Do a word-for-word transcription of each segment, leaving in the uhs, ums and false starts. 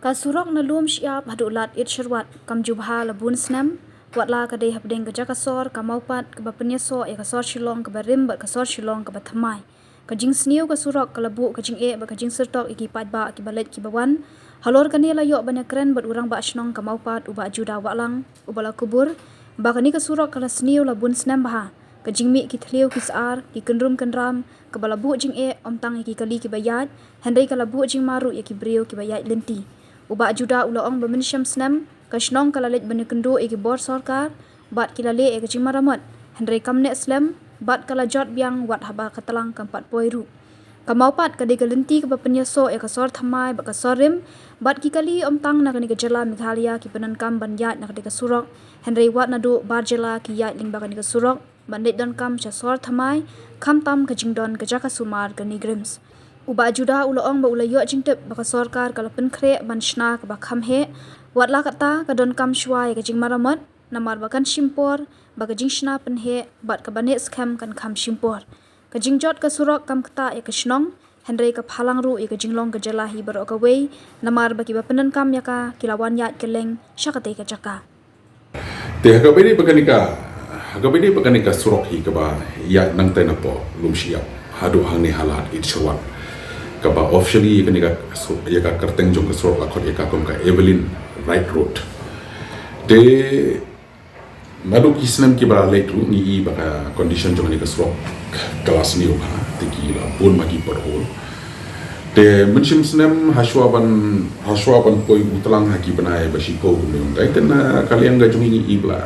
Ka surok na Lumshyiap haduh Lad Ied Sherwat kam ju bha la bun snem, wat la ka dei hapdeng ka jaka sor ka Mawpat kaba pynïasoh ïa ka sor Shillong kaba rim bad ka sor Shillong kaba thymmai. Ka jingsniew ka surok ka la buh ka jingeh bad ka jingsyrtok ïa ki paidbah kiba leit kiba wan. Halor kane la ïoh ban ïakren bad u Rangbah Shnong ka Mawpat, u Bah Judah Wahlang, uba la kubur ba kane ka surok ka la sniew la bun snem bha. Ka jingmih ki thliew ki sar, ki kynrum kynram, kaba la buh jingeh ym tang ïa ki kali kiba ïaid, hynrei ka la buh jingma ruh ïa ki briew kiba ïaid lynti. U Bah Judah u la ong ba mynshem snem ka shnong ka la leit ban ïakynduh ïa ki bor sorkar bad ki la leh ïa ka jingmaramot, hynrei kam neh slem bad ka la jot biang wat haba ka tlang kam pat poi ruh. Ka Mawpat ka dei ka lynti kaba pynïasoh ïa ka sor thymmai bad ka sor rim, bad ki kali ym tang na kane ka jylla Meghalaya ki pyndonkam ban ïaid na kane ka surok, hynrei wat naduh bar jylla ki ïaid lyngba kane ka surok ban leit donkam sha sor thymmai, khamtam ka jingdon ka jaka sumar ka NEIGRIHMS. U Bah Judah u la ong ba u la ïoh jingtip ba ka sorkar ka la pynkhreh ban shna kaba kham heh, wat la katta ka donkam shuwa ïa ka jingmaramot, namar ba kan shim por ba ka jingshna pynheh bad kaba neh skhem kan kham shim por. Ka jingjot ka surok kam ktah ïa ka shnong, hynrei ka phalang ruh ïa ka jinglong ka jylla hi baroh kawei, namar ba kiba pyndonkam ïa ka ki la wan ïaid kylleng sha katei ka jaka. Te ha kaba ïadei ba kane ka, ha kaba ïadei ba kane ka surok hi kaba ïaid nangtai napoh Lumshyiap haduh hangne ha Lad Ied Sherwat, kaba officially ïa kane ka su-, ïa ka kyrteng jong ka surok la khot ïa ka kum ka Evelyn Wright Road. Te naduh ki snem kiba la leit ruh ngi i ba ka condition jong kane ka surok ka la sniew bha, te ki la bun ma ki pothole. Te mynshem snem hashwa ban, hashwa ban poi u tlang ha ki bnai ba shiphew kumne ong dei, te na ka liang ka jong ngi i ba la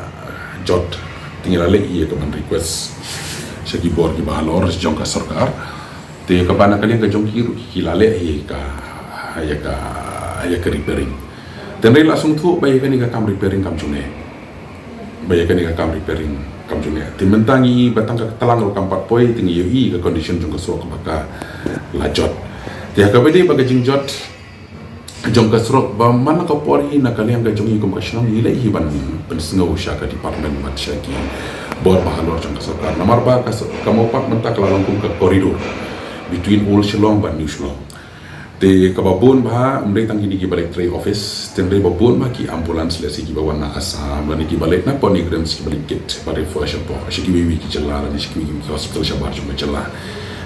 jot, te ngi la leh ïa ka ban request sha ki bor kiba halor jong ka sorkar. Te kaba na ka liang ka jong ki ruh ki la leh ïa ka, ïa ka, ïa ka repairing. Te ngi la sngewthuh ba ïa kane ka kam repairing kam ju neh. Ba ïa kane ka kam repairing kam ju neh. Te mynta ngi ba tang ka tlang ruh kam pat poi, te ngi ïohi ka condition jong ka surok ba ka la jot. Te ha kaba ïadei ba ka jingjot jong ka surok ba man la ka por hi na ka liang ka jong ngi kum ka shnong ngi leh hi ban pynsngew sha ka department bad sha ki bor ba halor jong ka sorkar. Namar ba ka so-, ka Mawpat mynta ka la long kum ka corridor between Old Shillong bad New Shillong. Te kaba bun bha, ym dei tang kine kiba leit trei office, te ym dei ba bun bha ki ambulance lehse kiba wan na Assam, lane kiba leit napoh NEIGRIHMS kiba leit kit ba refer shapoh, sha kiwei kiwei ki jylla, lane sha kiwei kiwei ki hospital shabar jong ka jylla.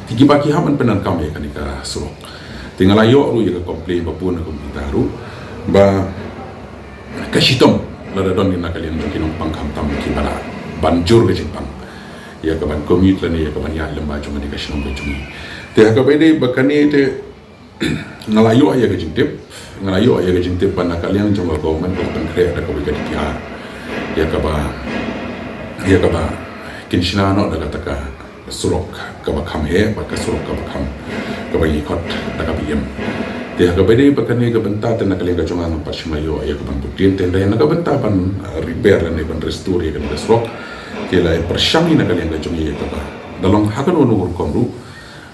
Te kiba ki hap ban pyndonkam ïa kane ka surok. Te nga la ïoh ruh ïa ka complain ba bun na ka computer ruh ba ka shitom lada don na ka liang jong ki nongpang khamtam kiba la ban jur ka jingpang ïa ka ban commute lane ïa ka ban ïaid lyngba jong kane ka shnong ka jong ngi. Te ha kaba ïadei ba kane te nga la ïoh ïa ka jingtip, nga la ïoh ïa ka jingtip ba na ka liang jong ka government ka pynkhreh da kawei ka D P R ïa kaba, ïa kaba kin shna noh da kata ka surok kaba kham heh bad ka surok kaba kham, kaba ngi khot da ka B M. Te ha kaba ïadei ba kane ka bynta te na ka liang ka jong nga ngam pat shym la ïoh ïa ka ban bud dien, te hynrei na ka bynta ban, uh, repair lane ban restore ïa kane ka surok, te la pyrshang ïa na ka liang ka jong ngi ïa kaba da long ha kano kano ka rukom ruh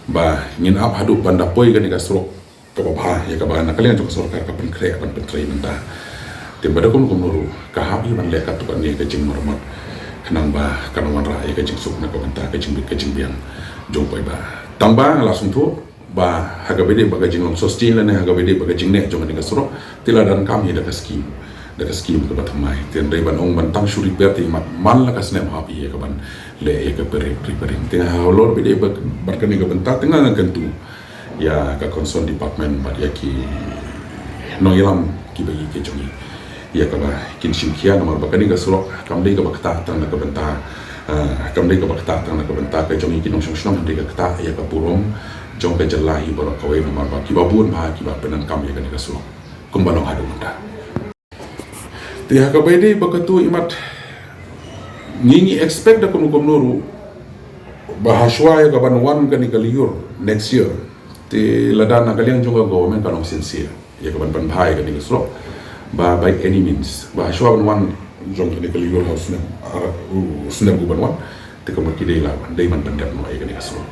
ba ngin ap haduh ban da poi kane ka surok kaba bha, ïa kaba na ka liang jong ka sorkar ka pynkhreh ban pyntrei mynta. Te bad kumno kumno ruh ka hap hi ban leh katto katne ka jingmaramot khnang ba kan wanrah ïa ka jingsuk na ka bynta ka jingbit ka jingbiang jong u paidbah. Tang ba nga la sngewthuh ba ha kaba ïadei ba ka jinglong sustain lane ha kaba ïadei ba ka jingneh jong kane ka surok, te la donkam hi da ka skim, da ka skim kaba thymmai. Te hynrei ban ong ban tang shu repair te imat man la ka snem hap hi ïa ka ban leh ïa ka repairing. Te nga halor ba ïadei ba, bad kane ka bynta te nga ngan kyntu ïa ka concern department bad ïa ki nongïalam kiba ïeit ki jong ngi ïa kaba kin shim khia, namar ba kane ka surok kam dei kaba ktah tang na ka bynta, ah, kam dei kaba ktah tang na ka bynta ka jong ngi ki nongshong shnong, hynrei ka ktah ïa ka burom jong ka jylla hi baroh kawei, namar ba kiba bun bha kiba pyndonkam ïa kane ka surok kumba long haduh mynta. Te ha kaba ïadei ba katto imat ngi, ngi expect da kumno kumno ruh ba hashwa ïa ka ban wan kane ka lyiur next year, te lada na ka liang jong ka government ka long sincere ïa ka ban pynbha ïa kane ka surok ba by any means ba hashwa ban wan jong kane ka lyiur ha u snem, ah, u snem u ban wan, te ka mut ki dei la ban, dei ban pyndep noh ïa kane ka surok.